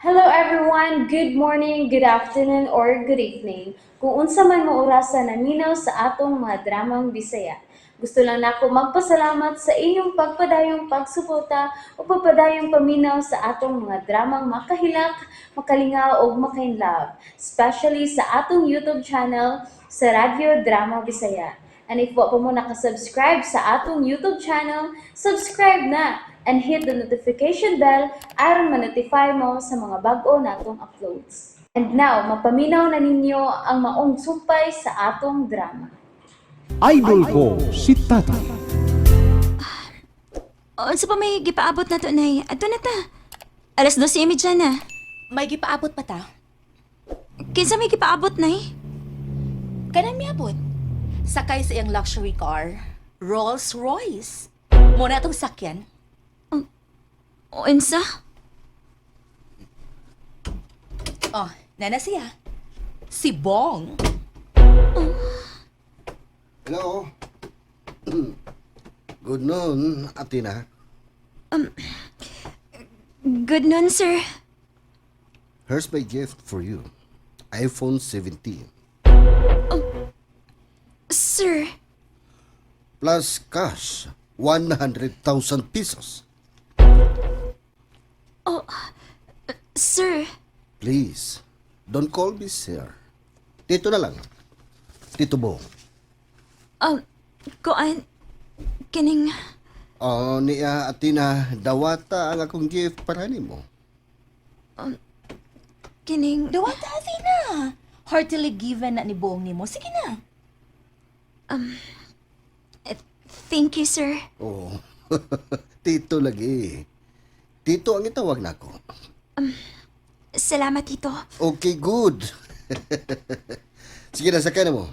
Hello everyone! Good morning, good afternoon, or good evening. Kung unsa man mo orasa naminaw sa atong mga dramang Bisaya. Gusto lang nako magpasalamat sa inyong pagpadayong pagsuporta o pagpadayong paminaw sa atong mga dramang makahilak, makalingaw ug makainlove, especially sa atong YouTube channel sa Radyo Drama Bisaya. And if wa pa mo nakasubscribe sa atong YouTube channel, subscribe na and hit the notification bell aron ma-notify mo sa mga bag-o natong uploads. And now, mapaminaw na ninyo ang maong sumpay sa atong drama. Idol ko si Tatay. Unsa pa may gipaabot na to, Nay? Ato na ta. Alas 12:30 na. May gipaabot pa ta. Kinsa may gipaabot, Nay? Kanang miabot. Sakay sa iyang luxury car, Rolls Royce. Muna atong sakyan. Unsa? Oh, nana siya. Si Bong. Hello. Good noon, Athena. Good noon, sir. Here's my gift for you. iPhone 17. Sir, Plus cash, 100,000 pesos. Sir. Please, don't call me sir. Tito na lang. Tito Bong. Kuan, kining. Oh, niya, Athena, dawata ang akong gift para nimo. Kining. Duwata, Athena. Heartily given na ni Bong nimo. Sige na. Thank you, sir. Oh, Tito lagi. Tito ang itawag nako. Salamat, Tito. Okay, good. Sige na, sakay na mo.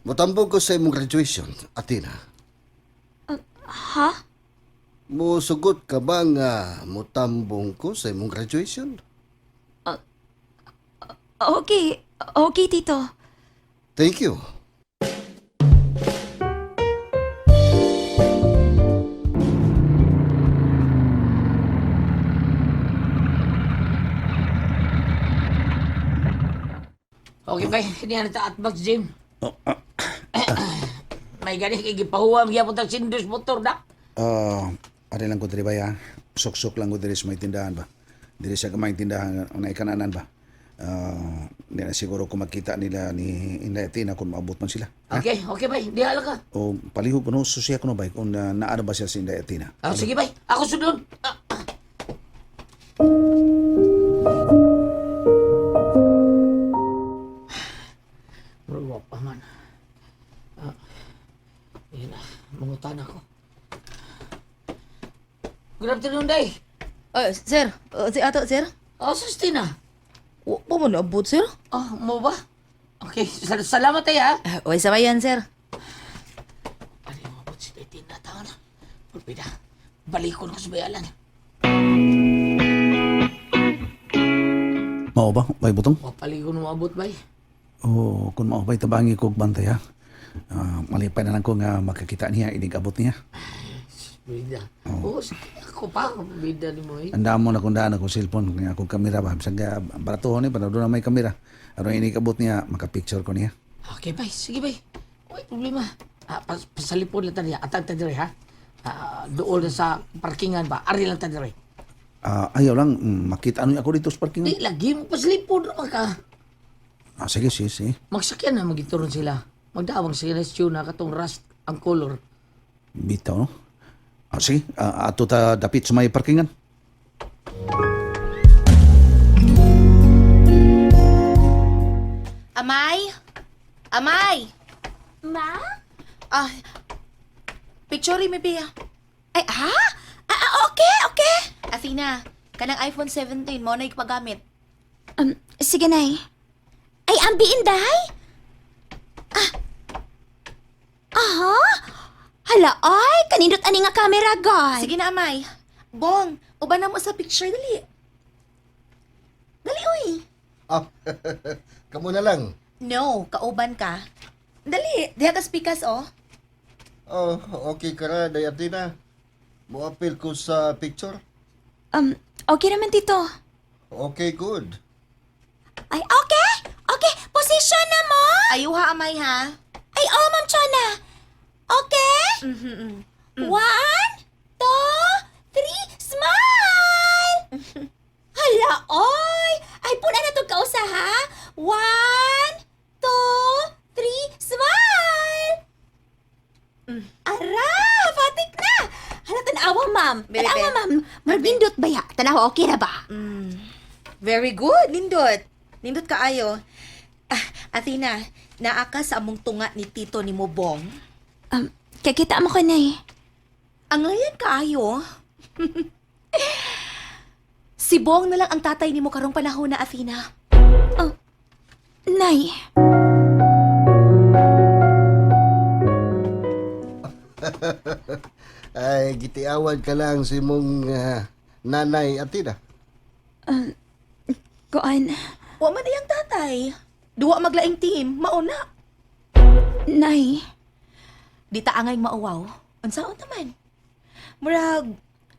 Mutambong ko sa imong graduation, Athena. Ha? Musugot ka ba nga mutambong ko sa imong graduation? Okay. Okay, Tito. Thank you. Okay, bay. Hindi na ta atbag gym. May gani kay gipahuwam gyapon tag sindus motor dak. Ah, ari lang ko diri ba ya. Suksok lang ko diri sa may tindahan ba. Diri sa gamay tindahan na ikananan ba. Ah, hindi na siguro kung makita nila ni Inday Athena kung maabot man sila. Okay, okay bay. Diha lang ka. O palihog ko no, susiya ko no ba kung naano ba siya si Inday Athena. Ah, sige bay. Ako sudon. Ah. Murag wa pa man. Ah, yun na, mangutan ako. Good afternoon, day. Oh, sir. Si ato, sir. Oh, Sustina. Wa pa mo naabot, sir. Oh, mo ba? Okay, salamat ay ha. Oy, sabayan, sir. Ano yung mabot si Tina taon na? Pulpida, balikon ko sa bayalan. Mao ba? Bay butong? Mapaligon mo abot, bay. O kung mao bay tabangi ko og bantay ha. Ah, malipay na lang ko nga makakita niya inig abot niya. Bida. Oo, sige, ako pa. Bida ni mo eh. Andamo na kung daan ako cellphone nga akong kamera ba. Bisag nga baratuhon ni para doon na may kamera. Aron inig abot niya makapicture ko niya. Okay, bay. Sige, bay. Uy, problema. Ah, pasalipon lang tayo. Atang tayo ha. Ah, dool na sa parkingan ba? Ari lang tayo. Ah, ayaw lang makita ano ako dito sa parking. Di, lagi mo pasalipon naman ka. Ah, sige, sige, sige. Magsakyan na magituron sila. Magdawang sila sa tuna katong rust ang color. Bitaw, no? Ah, sige, ato ta dapit sa may parkingan. Amay? Amay! Ma? Ah, picture mi Bea. Ay, ha? Ah, okay, okay. Athena, kanang iPhone 17 mo na ipagamit. Sige, Nay. Ay, ambi, Inday? Ah. Aha? Hala, ay, kanindot ani nga kamera, God. Sige na, Amay. Bong, uban na mo sa picture, dali. Dali, uy. Ah, kamo na lang. No, kauban ka. Dali, diha ka speakers, oh. Oh, okay ka ra, Day Athena. Moapil ko sa picture. Okay naman, Tito. Okay, good. Ay, okay. Okay, position na mo. Ayuha, amay, ha? Ay, oh, Ma'am Chona. Okay? One, two, three, smile! Hala, oy! Ay, puna na itong kausa, ha? One, two, three, smile! Ara, patik na! Hala, tanawa, ma'am. Bebe. Tanawa, ma'am. Magbindot ba ya? Tanawa, okay na ba? Very good, nindot. Nindot kaayo. Ah, Athena, naa ka sa among tunga ni Tito ni Mobong. Kakita mo ko na eh. Angayan kaayo. Si Bong na lang ang tatay nimo karong panahon na, Athena. Nay. Ay, gitiawan ka lang si mong nanay Athena. Kuan. Wa man iyang tatay. Duwa maglaing team, mauna. Nay. Di ta angay mauwaw. Unsaon naman? Murag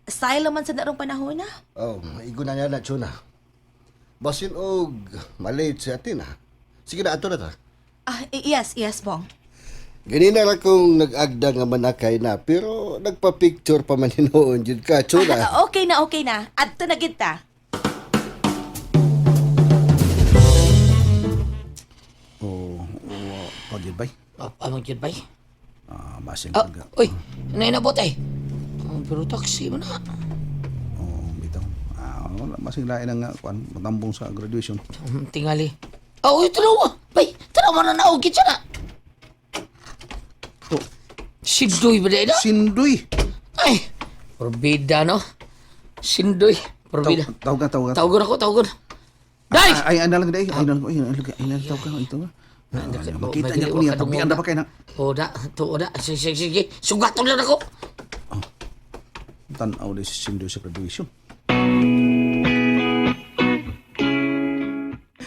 style man sa narong panahon na. Oh, igo na niya na, Chona. Basin og malate si Athena. Sige na, ato na ta. Ah, yes, yes, Bong. Ganina ra kong nag-agda nga manakay na, pero nagpa-picture pa man hinuon jud ka, Chona. Ah, okay na, okay na. Adto na gid ta. O, o pagyud bay. Ah, amang jud bay. Ah, basing Ah, pag uy, nainabot ay. Ah, pero taxi mo na. oh, bitaw. Ah, wala basing lain ang kuan, matambong sa graduation. Tingali. Ah, uy, tanawa. Bay, tanawa na naog siya na. Oh, Sindoy ba na? Sindoy. Ay, porbida no. Sindoy, porbida. Tawag ka, tawag ka. Tawagon ako, tawagon. Day! Ay, ay, na lang, day. Ay, na lang, ay, na lang, ay, na lang, tawag ka, ito nga. Ah, makita niya ko niya, tabian na pa kayo na. O da, to da. Sige, sige, sige. Sugaton lang ako. Tanaw na si Sindoy sa graduation.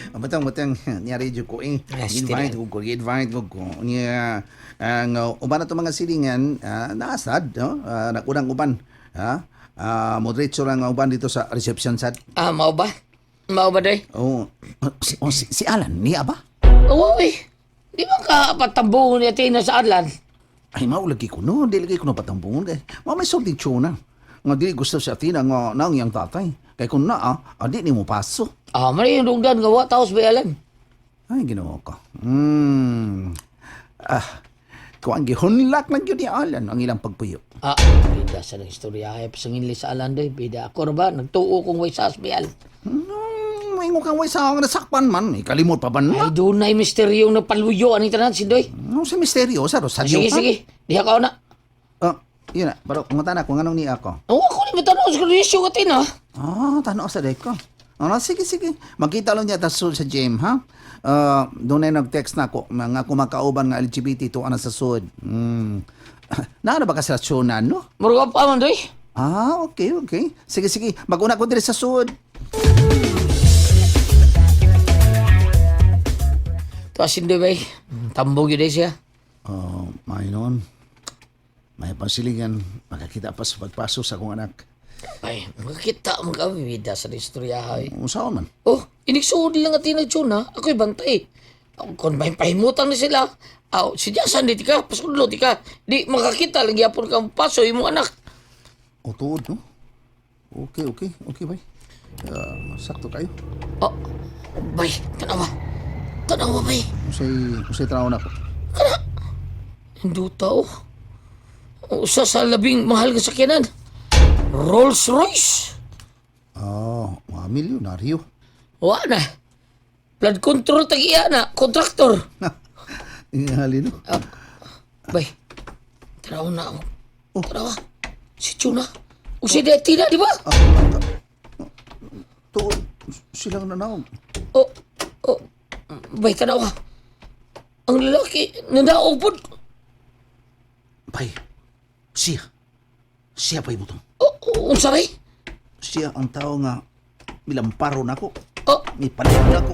Ang batang batang niyari jud ko eh. Yes, Invite ko ko, invite ko ko. Niya ang uban na to mga silingan, naasad, no? Nakunang uban. Ha? Moderator ang uban dito sa reception sad. Ah, mao ba? Mao ba, day? Oh, si Alan niya ba? Oo, eh. Di ba ka patambungon ni Athena sa Adlan? Ay, maulagi ko no, dili ko no patambungon kay. Wa may sulti tsuna. Nga dili gusto sa Athena nga naang iyang tatay. Kay kung naa, adi ni mo paso. Ah, mali yung dungdan nga wa taos ba Alan? Ay, Ginoo ko. Ah, kuan gihunlak lang gyud ni Alan ang ilang pagpuyo. Ah, bida sa ng istorya ay pasanginli sa Alan day. Bida ako ra ba? Nagtuo kong way sa asbial. Maingo kang way sa nga nasakpan man. Ikalimot pa ba na? Ay, doon na'y misteryong napaluyo aning tanan, Sindoy. No, sa misteryo sa Rosario. Sige, sige. Diha ka na. Ah, yun na. Pero kung na kung anong ni ako. Oo, ako ni matanaw sa graduation ka, Tina. Ah, tanaw sa deko. Ano, sige, sige. Magkita lang niya ta sa gym, ha? Doon na nag-text na ako, mga kumakauban nga LGBT to ana sa sud. Naano ba ka sa tsunan, no? Murag pa man, doy. Ah, okay, okay. Sige, sige. Mag-una ko diri sa sud. Tuwa, Sindoy, bay. Tambog yun eh siya. Oh, may noon. May pansilingan. Makakita pa sa pagpaso sa akong anak. Ay, makakita mo ka, bida sa istorya, ay. Unsaon man? Oh, iniksuod lang at tinagtsuna. Ako'y bantay. Kung may pahimutan na sila, aw, si Jason, di ka, pasudlo, di ka. Di makakita, lang yapon kang paso, imong anak. O tuod, no? Okay, okay. Okay, bay. Sakto kayo. Oh, bay, tanawa. Tanawa, bay. Unsay traon ako. Hindi tao. Usa sa labing mahal nga sakyanan. Rolls Royce. Ah, mga milyonaryo. Wa na. Flood control tag iya na, kontraktor. Ingali, no? Bay, tanawa na ako. Tanawa. Si Chuna. O si Detina, di ba? Tuod, silang nanaog. Oh, oh. Bay, tanawa. Ang lalaki, nanaog po. Bay, siya. Siya pa'y butong. Oh, oh, unsa bay? Siya ang tao nga milamparo nako, Oh, mipalit nako,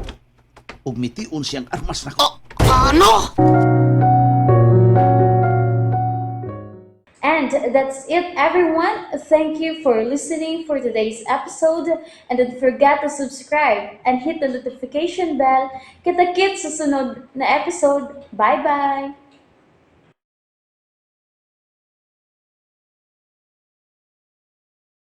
ug mitiun siyang armas nako. oh, ano? And And that's it, everyone. Thank you for listening for today's episode. And don't forget to subscribe and hit the notification bell. Kita-kits sa sunod na episode. Bye-bye!